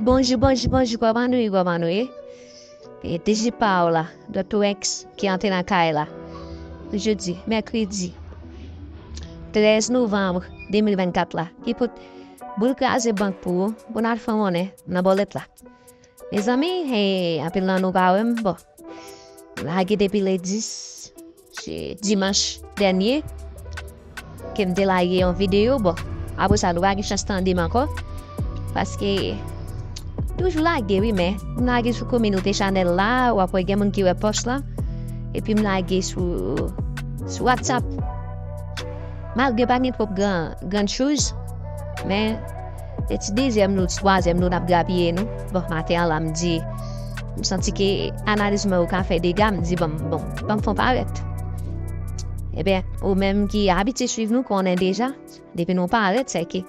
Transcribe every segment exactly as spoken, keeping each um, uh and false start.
Bonjou, bonjou, bonjou, kòman nou ye, kòman nou ye? E D J Paola, Dòktè X, ki antre nan kay la. Jodi, mèkredi, trèz novanm de mil vennkat la, ki pot boul kraze bank pou ou, pou n al fè monnen nan bòlèt la. Mezanmi, hey, anpil nan nou pa wè m, bon. M lage depi le dis, se dimanch dènye, ke m te lage yon videyo, bon. Apre sa, nou pa gen chans tande m ankò. Paske, toujou lage, wi, men m lage sou kominote chanèl la, w ap wè gen moun ki wè pòs la. Epi m lage sou, sou WhatsApp. Malgre pa gen twòp gran, gran choz, men, e ti dezyèm nou, ti twazyèm nou, n ap grapiye nou. Bon, maten an la, m di, m santi ke analiz mwen yo ka fè dega, m di, bon, bon, ban m fè yon parèt. Ebyen, ou menm ki abitye swiv nou, konnen deja, depi nou parèt, se ke,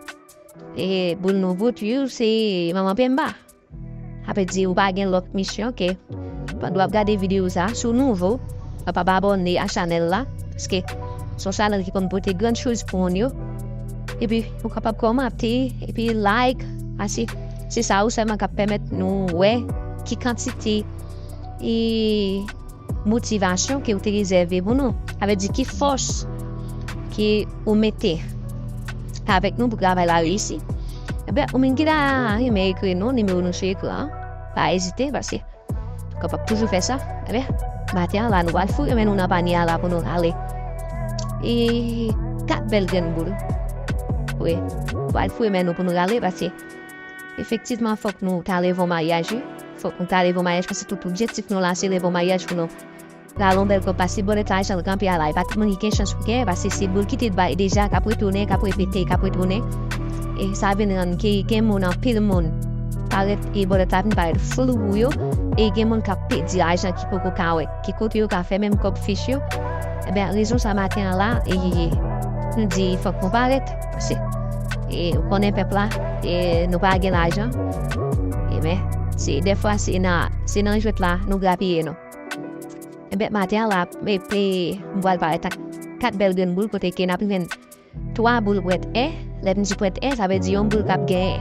e, boul nou bout, wi, se manman penba. Sa vle di ou pa gen lòt misyon ke pandan w ap gade videyo sa, si w nouvo, w kapab abòne a chanèl la, paske se yon chanèl ki konn pote gran choz pou moun yo. Epi, ou kapab kòmante, epi like, paske se sa yo sèlman k ap pèmèt nou wè ki kantite e motivasyon ke w te rezève pou nou. Sa vle di ki fòs ke ou mete avèk nou pou travay la reyisi. Ebyen, ou menm ki ta renmen ekri nou, nimewo nou sou ekran an, pa ezite, paske ou kapab toujou fè sa. Ebyen, maten an la, nou pral foure men nou nan panye a la pou nou rale. E kat bèl grenn boul. Wi, nou pral foure men nou pou nou rale, paske efektivman, fòk nou ta leve yon maryaj, wi. Fòk nou ta leve yon maryaj, paske tout objektif nou la, se leve yon maryaj pou nou rale yon bèl kòb, paske bòlèt lajan l kanpe a la, e pa tout moun ki gen chans pou genyen, paske se boul ki te bay deja, k ap retounen, k ap repete, k ap retounen. E sa vin rann ke gen moun, anpil moun, parèt, e bòlèt la vin parèt flou pou yo, e gen moun k ap pèdi lajan ki poko ka wè ki kote yo ka fè menm kòb fich yo. Ebyen, rezon sa maten an la, e, nou di fòk nou parèt, paske, e, ou konnen pèp la, e, nou pa gen lajan. E men, se, dèfwa, se nan, se nan jwèt la, nou grapiye nou. Ebyen, maten an la, e, e, m pral parèt ak kat bèl grenn boul kote ke n ap jwenn twa boul pwèt en. Lè m di pwèt en, sa vle di yon boul k ap gen,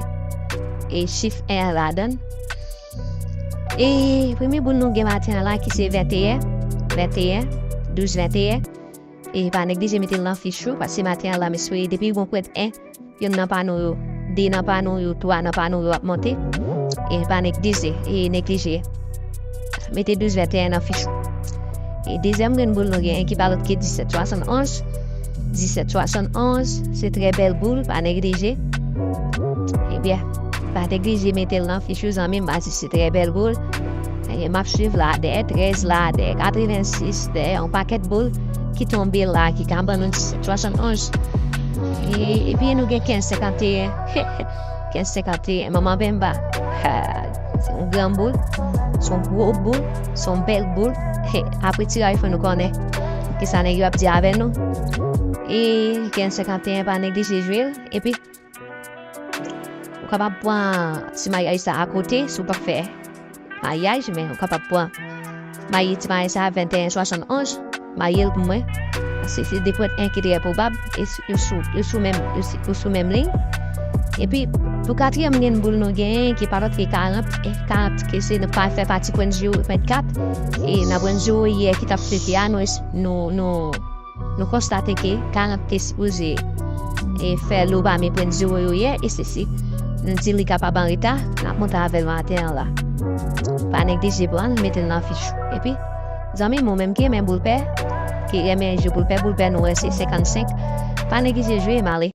e, chif en an ladan l. E premye boul nou gen maten an la ki se venteyen, venteyen, douz venteyen. E pa neglije mete l nan fich ou, paske maten an la, m espere depi yon pwèt en, youn nan pano yo, de nan pano yo, twa nan pano yo ap monte. E pa neglije, e neglije mete douz venteyen nan fich ou. E dezyèm grenn boul nou genyen ki pa lòt ke disèt swasannonz. Disèt swasannonz, se trè bèl boul, pa neglije. Ebyen, pa neglije mete l nan fich ou, zanmi m, paske se trè bèl boul. E m ap swiv la, dèyè trèz la, dèyè katrevensis, dèyè yon pakèt boul ki tonbe la, ki ka ban nou disèt swasannonz. E, epi nou gen kenz senkanteyen. Kenz senkanteyen, manman penba. Ha, se yon gran boul, se yon gwo boul, se yon bèl boul. He, apre tiraj fò nou konnen kisa nèg yo ap di avè nou. E kenz senkanteyen, pa neglije jwe l. Epi, ou kapab pran ti maryaj sa akote si w p ap fè maryaj, men ou kapab pran, marye ti maryaj sa a venteyen swasannonz, marye l pou mwen. Paske se de pwèt en ki trè pwobab, e s-, yo sou, yo sou menm, yo si-, yo sou menm liy. Epi, pou katriyèm grenn boul nou genyen, ki pa lòt ke karant, e karant ke se nan pa fè pati pwennziro vennkat, e nan pwennziro yè ki t ap fete a, nou es-, nou, nou, nou konstate ke karant te sipoze, e, fè lo pami pwennziro yo yè, e se si nou di li kapab an reta, n ap monte avè l maten an la. Pa neglije pran l, mete l nan fich ou. Epi, zanmi m, ou menm ki renmen boul pè, ki renmen jwe boul pè, boul pè nou wè se senkannsenk. Pa neglije jwe, m ale.